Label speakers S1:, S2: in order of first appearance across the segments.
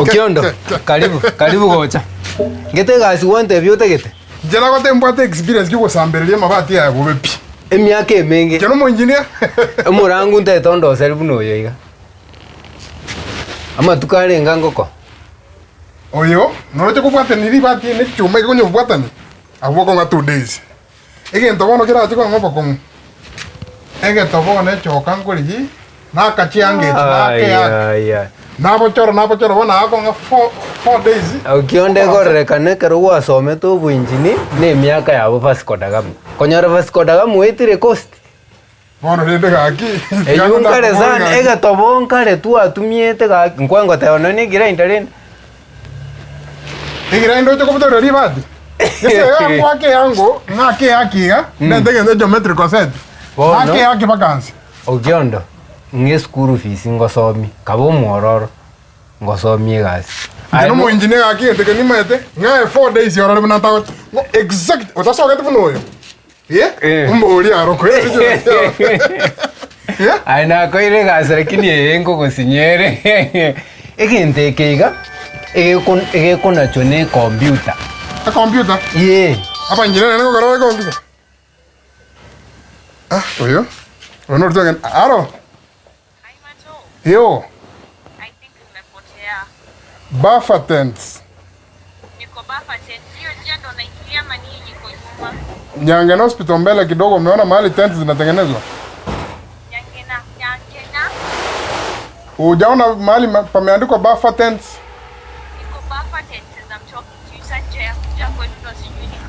S1: Okiondo, karibu, karibu gocha. Ngete egasi gwantebia otagete?
S2: Inche nagotebia mbwate experience ki ogosambereria amabati aya bobe pi.
S1: Emiaka emenge.
S2: Inche nomoengineer.
S1: Omorangu ntagete ondoseri buna oyo iga. Amatuko arenge ngoko.
S2: Oyo noroche kobwatania ribati eri ne chichuma iga konya obwatani, abwo okong'a two days. Egento bono kerache kong'a obokong'u, egeto bono echoka nkorigia, naka chianga echi naka eaka,
S1: Ayaya.
S2: nabochora nabochora bono agakong'a four four days.
S1: Okionde ekororekana ekero gwasomete oboengineer na emiaka yabo Vasco da Gama. Konyora Vasco da Gama oetire coast.
S2: Bono rende gaki,
S1: Eyio nkare sana, egetobo nkare twatumiete gaki, nkwe ngoteba nonya na egrinder rende.
S2: Egrinder oche kobutorera ribati? Gese iga ngoake eango, ng'ake eaki iga, ndente egento geometrical set,
S1: Bono.
S2: ng'ake eaki mpaka nse.
S1: Okiondo, ng'a eschool fees ngosomie, kabe omwororo, ngosomie egasi.
S2: Inche
S1: Aye no-
S2: nomoengineer gaki egento eke nimaete, ng'ae four days orore buna ntagocha, ng'o exact, otasogeti buna oyo.
S1: Eh.
S2: Ombori arokwe. Eh?
S1: Aye nakoire egasi lakini eye nkogosinyere egento eke iga egeko- egekonachwa na ecomputer
S2: Ecomputer.
S1: yee
S2: Abang'ina nere gokora bare computer. Ah, oyo. Oyo norito agenda. Aro. Yo. Buffer tents. Nyangena Hospital mbele kidogo umeona mahali tents zinatengenezwa? Hujaona mahali ma- pameandikwa buffer tents?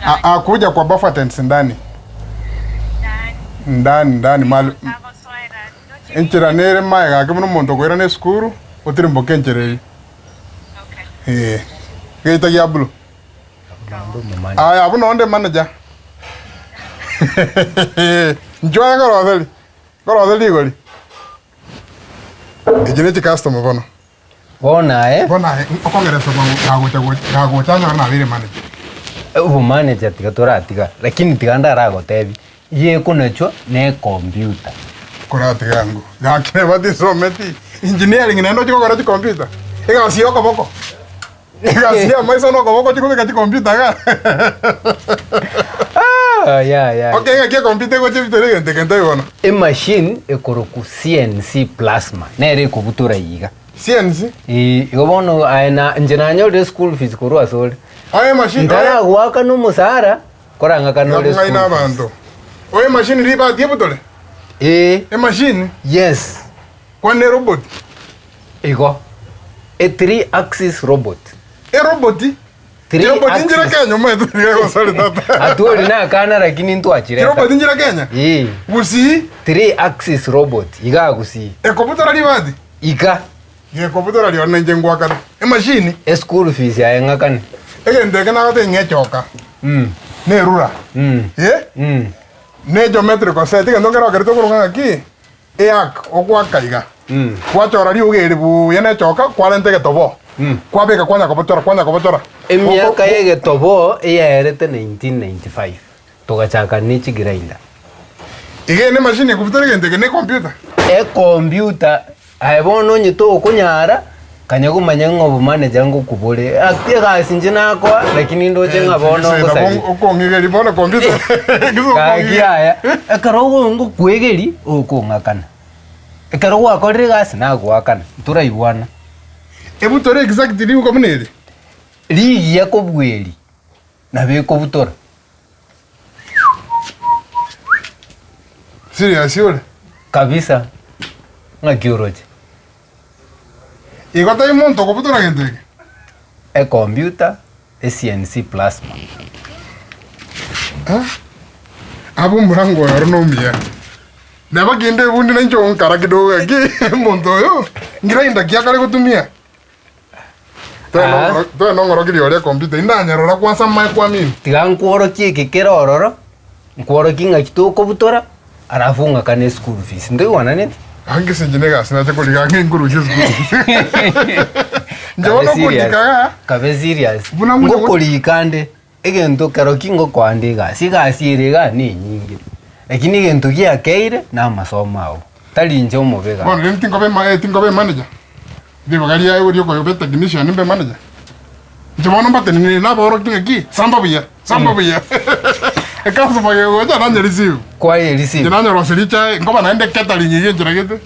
S2: Ah, ah, kuja kwa buffer tents ndani. Ndani ndani mahali Enchera nere maye gaki buna omonto okoirana esukuru, otirimboke enchera eyio. Ee. Geita gia blue. Aya abwo nonde manager. Inchuo aye nkoroserie, nkoroserie rigori. Echi ne chicustomer bono.
S1: Bono aye.
S2: Bono aye okong'eresa bwango gagocha gocha gagocha anyore nabeire manager.
S1: Obomanager tiga toratiga, lakini tiga ndaragotebi, igekonachwa na ecomputer.
S2: Koratiga ango, gaki neba tisometi engineering naende ochie gokora chicomputer, egasi ya okoboko, egasi ya amaiso na okoboko ochie kobeka chicomputer igaa.
S1: Ah, yaya.
S2: Okay ng'aki ecomputer egocha ebitore egento eke ntaiyo bono.
S1: Emachine ekorokwa CNC plasma nere ekobutora iga.
S2: CNC?
S1: Ee, igo bono aye na inche nanyorire school fees korwa asore.
S2: Oye emachine oye
S1: Ntaragoakana omosara, korang'akana ore
S2: ng'aina
S1: school fees.
S2: abanto. Oye emachine ribati ebutore?
S1: Ee,
S2: Emachine?
S1: yes,
S2: Kwani nerobot?
S1: igo. A three axis robot.
S2: Eroboti?
S1: Three
S2: Chiroboti nchire
S1: axis.
S2: Kenya omanyete nigo egosari tata.
S1: Atuori na akana lakini ntwachireta.
S2: Chiroboti nchire Kenya?
S1: Ee.
S2: Gusii?
S1: Three axis robot iga Gusii.
S2: Ekobutora ribati?
S1: Iga.
S2: Gekobutora rirorio na inche ngwakane. Emachine?
S1: Eschool fees yaye ng'akane.
S2: Egento eke nagotebia ng'a echoka.
S1: Mm.
S2: Na erura.
S1: Mm.
S2: Eh?
S1: Mm.
S2: Na egeometrical set egento nkere okerete okorokwa ng'aki? Earc, ogoaka iga, gwachora riuga eri buya nechoka, kwarenta egetoboo, kwabeka kwanya kobochora, kwanya kobochora.
S1: Emiaka y'egetoboo eyaerete 1995, togachaka ne chigrinder.
S2: Iga eye nemachine ekobutora egento eke ne ecomputer.
S1: Ecomputer, aye bono onye tokonyara, kanya komanya ng'a obomanager ngokobore, aki egasi inche nakoa lakini ndoche ng'a bono ngosaria.
S2: Okong'igeria bono computer.
S1: Gaki yaya, ekero ogo ngokwegeria, okong'akana, ekero gwakorire egasi nagoakana, ntoraigwana.
S2: Ebutore exactly riuga buna eri.
S1: Rigiya kobua eri, nabo ekobutora.
S2: Serious ore?
S1: Kabisa, ng'aki oroche?
S2: Igo tai monto okobutora gento eke?
S1: Ecomputer, eCNC plasma.
S2: Ah, abe omorango oyo ore nomuya. Neba kende ebundi nainche onkara kidogo gaki omonto oyo ngirainda ki akare gotumia.
S1: Ah.
S2: Toe nong'orokeria oria ecomputer indanyerora kwansa mae kwamini.
S1: Tiga nkworokie eke kere ororo, nkworokie ng'aki tokobutora, alafu ng'akane eschool fees. Ntoigwananeti?
S2: Ange ase inche negasi nache koriga ang'e nkorusia esukuru. Inche
S1: Kabe
S2: bono
S1: serious.
S2: okondika igaa,
S1: Kabe serious.
S2: Buna ngocha go-
S1: Ngokorika nde, egento kero ki ngokoa nde egasi, egasi ere igaa nenyinge. Lakini egento giakeire, na amasomo ao. Tari inche omobe
S2: bono
S1: gaki.
S2: rende tinkoba ema- tinkoba emanager. Ribaga riaye oria okoyoba etechnician mbe manager. Inche bono mbatenenere naborokia ng'aki, samba buya, samba buya. Ecustomer kegocha nanye receive.
S1: Kwaye receive.
S2: Inche nanyeroseria echae, nkoba naende catering iga enchera gete.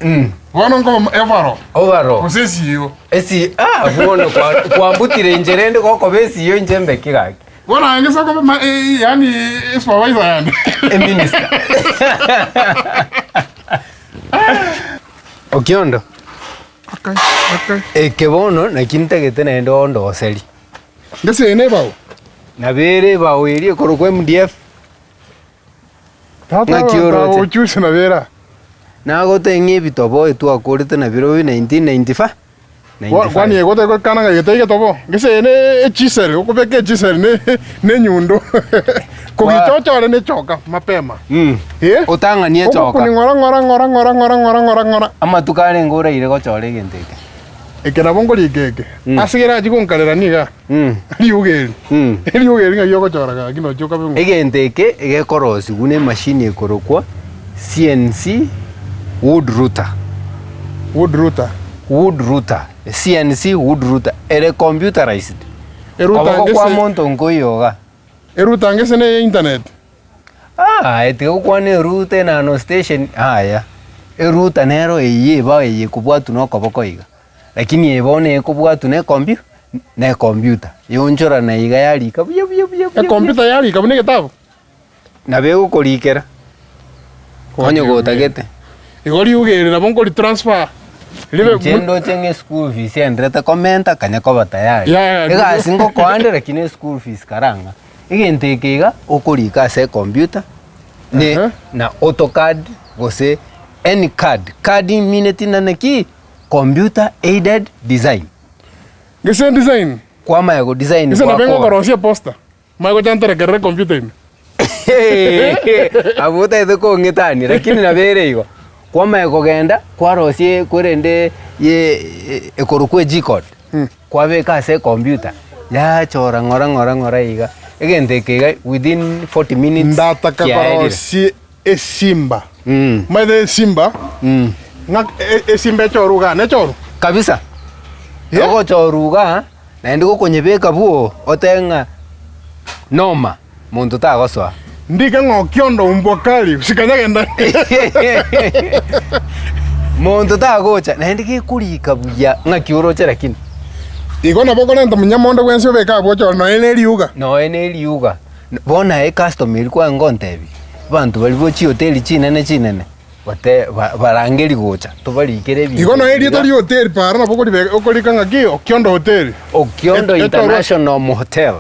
S2: Bono nkoba overall,
S1: Overall.
S2: gose esio.
S1: Esi ah bono kwa kwambutire inche rende gokoba esiyo inche mbe ki gaki.
S2: Bono aye ngese okoba ma eh, yaani esupervisor yane.
S1: Eminister. Okiondo.
S2: Okay, okay.
S1: Eke bono naki ntagete naende ondoseri.
S2: Ngese eye nebao.
S1: Nabo ere ebao eria ekorokwa MDF.
S2: Tata
S1: Ng'aki oroche?
S2: ochusi nabo era.
S1: Nagotebia ng'a ebitobo etwakorete nabirobio 1995.
S2: Kwani
S1: 95.
S2: egotaka gokana ng'a gete egetobo? Gese eye ne echisel, okobeka echisel ne ne enyundo. Kogicha ochore ne echoka mapema.
S1: Mm.
S2: Eh?
S1: Otang'anie echoka.
S2: Ogokuni ng'ora ng'ora ng'ora ng'ora ng'ora ng'ora ng'ora ng'ora.
S1: Amatuko arenge oraire gochora egento eke.
S2: Eke nabo nkorika eke.
S1: Mm.
S2: Ase kerachi gonkarera niga.
S1: Mm.
S2: Riuga eri.
S1: Mm.
S2: Riuga eri ng'aki ogochora gaki nochi okabe ng'o.
S1: Egento eke egekorosigwa na emashini ekorokwa CNC wood router.
S2: Wood router.
S1: Wood router. CNC wood router. Ere computerized.
S2: Erouter
S1: Koboko kwa
S2: ngese-
S1: monto nkoiyo iga.
S2: Erouter ngese neye internet.
S1: Aye tiga gokwana erouter enano station yaya. Erouter nero eyio eba eye ekobwatwa na okoboko iga. Lakini eye bono ekobwatwa na ekompu na ekomputa, yaonchorana iga yarika buya buya buya buya buya.
S2: Ekomputa yarika buna egetabu?
S1: Nabo egokorikera, onye gotagete.
S2: Igo riuga eri nabo nkori transfer ribe
S1: Inche ndoche ng'a eschool fees enderete komenta kanya koba tayari.
S2: Yeah,
S1: Egasi ngokoa nde lakini eschool fees karang'a. Egento eke iga, okorika ase ecomputer, ne
S2: Ehe.
S1: na AutoCAD gose any cad, cad imineti nane ki? Computer aided design.
S2: Gese design.
S1: Kwamanya go design
S2: Gese nabo
S1: gwakora.
S2: engokorosia eposter. Manye gocha nterekerere computer ime.
S1: Abwo otagete kong'etania lakini nabo ere igo. Kwamanya kogenda kwarosia korende ye ekorokwa ejikoni, kwabeka ase ecomputer, yachora ng'ora ng'ora ng'ora iga, egento eke iga within 40 minutes
S2: Ndataka
S1: kiaerire.
S2: korosia esimba. Omanyete esimba, ng'a esimba echoru igaa nechoru?
S1: Kabisa.
S2: Eh?
S1: Ogochoru igaa, naende gokonyebeka bwoo, otebe ng'a noma, monto tagosoa.
S2: Ndike ng'a okiondo umbwa kali, sikanyagenda.
S1: Monto tagocha, naende gekorika buya, ng'aki oroche lakini.
S2: Igo nabo okorenta monyama onde bwensi obeke abwo ochore nonya ne eriuga.
S1: Nonya ne eriuga. Bono aye ecustomer eria kware ngontebia, abanto baria bo chihoteli chinene chinene, bate ba barangerie gocha tobarikere ebinto
S2: Igo nonya
S1: ebi
S2: erieta
S1: iga.
S2: ria hoteli para nabo okoribeka okorika ng'aki Okiondo Hotel.
S1: Okiondo
S2: Et- etoro-
S1: International Motel,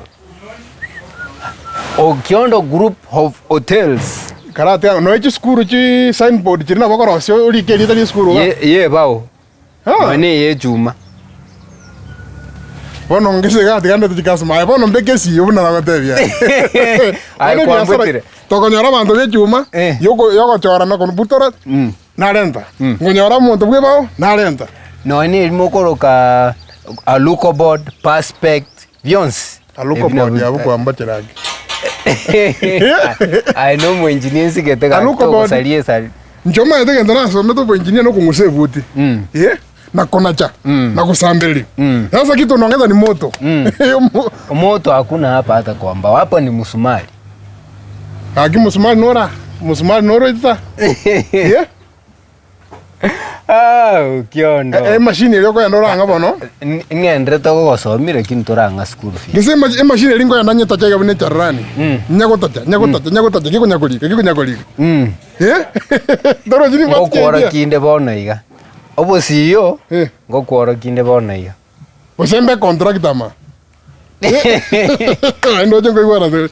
S1: Okiondo Group of Hotels.
S2: Karate nonya chisukuru chi signboard chiria nabo okorosia orike erieta ria esukuru iga.
S1: Ye yebao.
S2: Ah.
S1: Nonya neye echuma.
S2: Bono ngese iga tiga ndete chikasoma aye bono mbeke esiyo buna nagotebia.
S1: Aye
S2: Bono ebiasara
S1: kwambutire.
S2: tokonyora abanto be echuma
S1: Eh.
S2: yoko yogochora na kobutora narenta. Nkonyora omonto bwe ebao narenta.
S1: Nonya na erimo okoroka Aluko board, Perspect, bionsi.
S2: Aluko
S1: Ebi nabio-
S2: board abwo kwambachera ake.
S1: Aye na omoengineer nsigete gaki
S2: Aluko board.
S1: togosaria esari.
S2: Inche omanyete egento nasomete oboengineer na okong'usa ebuti, eh, na konacha, na gosambereria. Sasa kitu unaongeza ni moto. Omo-
S1: Omoto hakuna hapa hata kwa mbao, hapa ni msumari.
S2: Gaki mosumari nora, mosumari noro oitete. Eh,
S1: Ah, Okiondo.
S2: e- emashini eria okoyenda orang'a bono.
S1: N- Ng'enderete gogosomia lakini torang'a school fees.
S2: Gese ema- emashini eria nkoyenda nyetacha iga buna echarurani. Nyagotacha, nyagotacha, nyagotacha, gekonyakorika, gekonyakorika. Eh? Torochi nigo
S1: Ngokworokia
S2: atichia.
S1: inde bono iga. Obosio,
S2: Eh.
S1: ngokworokia inde bono iga.
S2: Gose mbe contractor ma. Naende oche nkoigwana tore.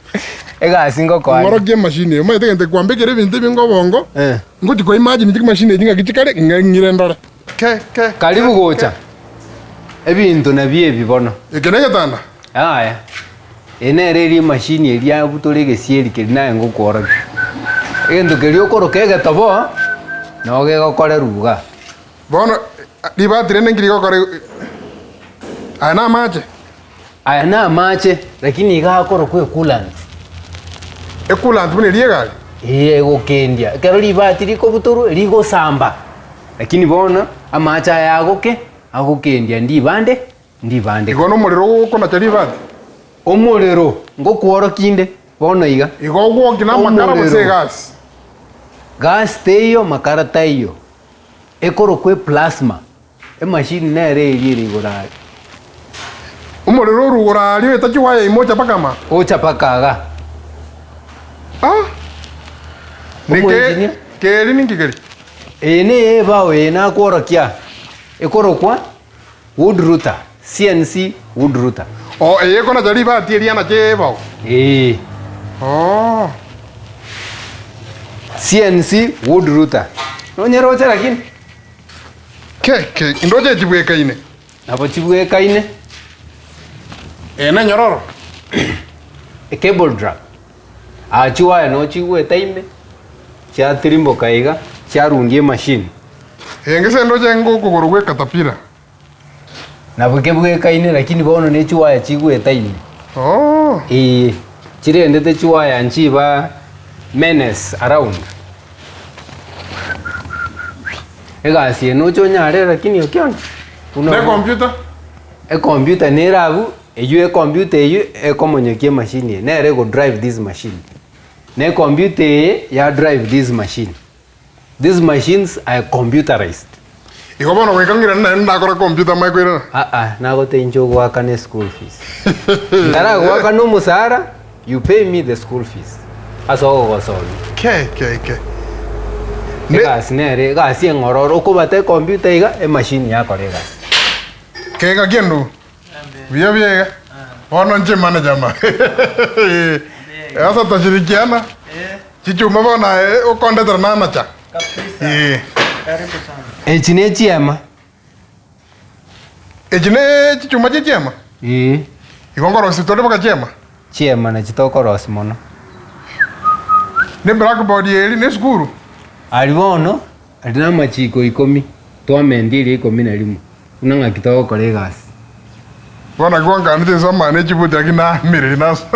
S1: Egasi ngokoa.
S2: Ng'orokie emashini eye. Omanyete egento kwambekera ebinto ebinge obongo,
S1: Eh.
S2: ngochi ko imagine chimashini echi ng'aki chikare, ng'a ng'ire ndore. Ke ke.
S1: Karibu gocha. Ebinto nabio ebi bono.
S2: Eke ne egetanda?
S1: Yaya. Eye nere eria emashini eria abutore egesieri keria naye ngokworokia. Egento keria okoroka egetobo, nabo gegokorerwa igaa.
S2: Bono ribati rende nki rigokora aya namache?
S1: Aya namache, lakini iga akorokwa ecoolant.
S2: Ecoolant buna eria egari?
S1: Ee, egokendia. Ekero ribati rikobutorwa, rigosamba. Lakini bono, amache aya agoke. Agokendia ndibande, ndibande.
S2: Igo nomorero ogokonacha ribati?
S1: Omorero ngokworokia inde bono iga.
S2: Igo ogwokia namakara gose
S1: Omorero.
S2: egasi?
S1: Gasi teiyo, makara taiyo. Ekorokwa eplasma. Emachine nere eria ere igoro aria.
S2: Omorero orwo igoro aria oeta chiwaya ime ocha mpaka ama.
S1: Ocha mpaka iga.
S2: Ah! Neke
S1: Omoengineer.
S2: keri ninki keri?
S1: Eye neye ebao eye nakworokia ekorokwa wood router, CNC wood router.
S2: Oh, eye ekonacha ribati eria nache ebao.
S1: Ee.
S2: Oh.
S1: CNC wood router. Nonyeroche lakini?
S2: Ke, ke, indoche chibwekaine.
S1: Nabo chibwekaine.
S2: Eye nenyororo.
S1: A cable drag. Aa chiwaya noo chigwete ime, chiatirimboka iga, chiarundia emachine.
S2: Eye ngese ndoche ngokogoro gwe katapila.
S1: Nabo kebwekaine lakini bono ne chiwaya chigwete ime.
S2: Oh.
S1: Ee, chirendete chiwaya nchiba menace around. Egasi eye noche onyare lakini okiona buna
S2: Ne computer?
S1: Ecomputer nere abwo, eywo ecomputer eywo ekomonyokia emachine eye, nere ego drive this machine. Na ecomputer eye ya drive this machine. These machines are computerized.
S2: Igo bono goika ng'irane naende ndakore computer mae koirana.
S1: Aa, nagotebia inche ogoakana eschool fees. Ntaragoakana omosara, you pay me the school fees ase ogogosomia.
S2: Ke ke ke. Ne
S1: Egasi nere, egasi eng'ororo, okobata ecomputer iga, emachine yakora egasi.
S2: Kega ki'endugu. Buya buya iga. Bono inche manager ma. Sasa tutashirikiana. Chichuma bono aye okondetera namacha.
S3: Kabisa.
S2: Eh.
S3: Karibu sana.
S1: Echi ne chiema.
S2: Echi ne chichuma chie chiema.
S1: Ee.
S2: Igo nkorosia tore mpaka chiema.
S1: Chiema nachi tokorosia mono.
S2: Ne blackboard eri ne esukuru.
S1: Aria bono Aria namachiko ikomi, twamentia eria ikomi na rimo, buna ng'aki togokora egasi.
S2: Bono naki gwankanete inse amang'ana echibuti lakini naamereri naso.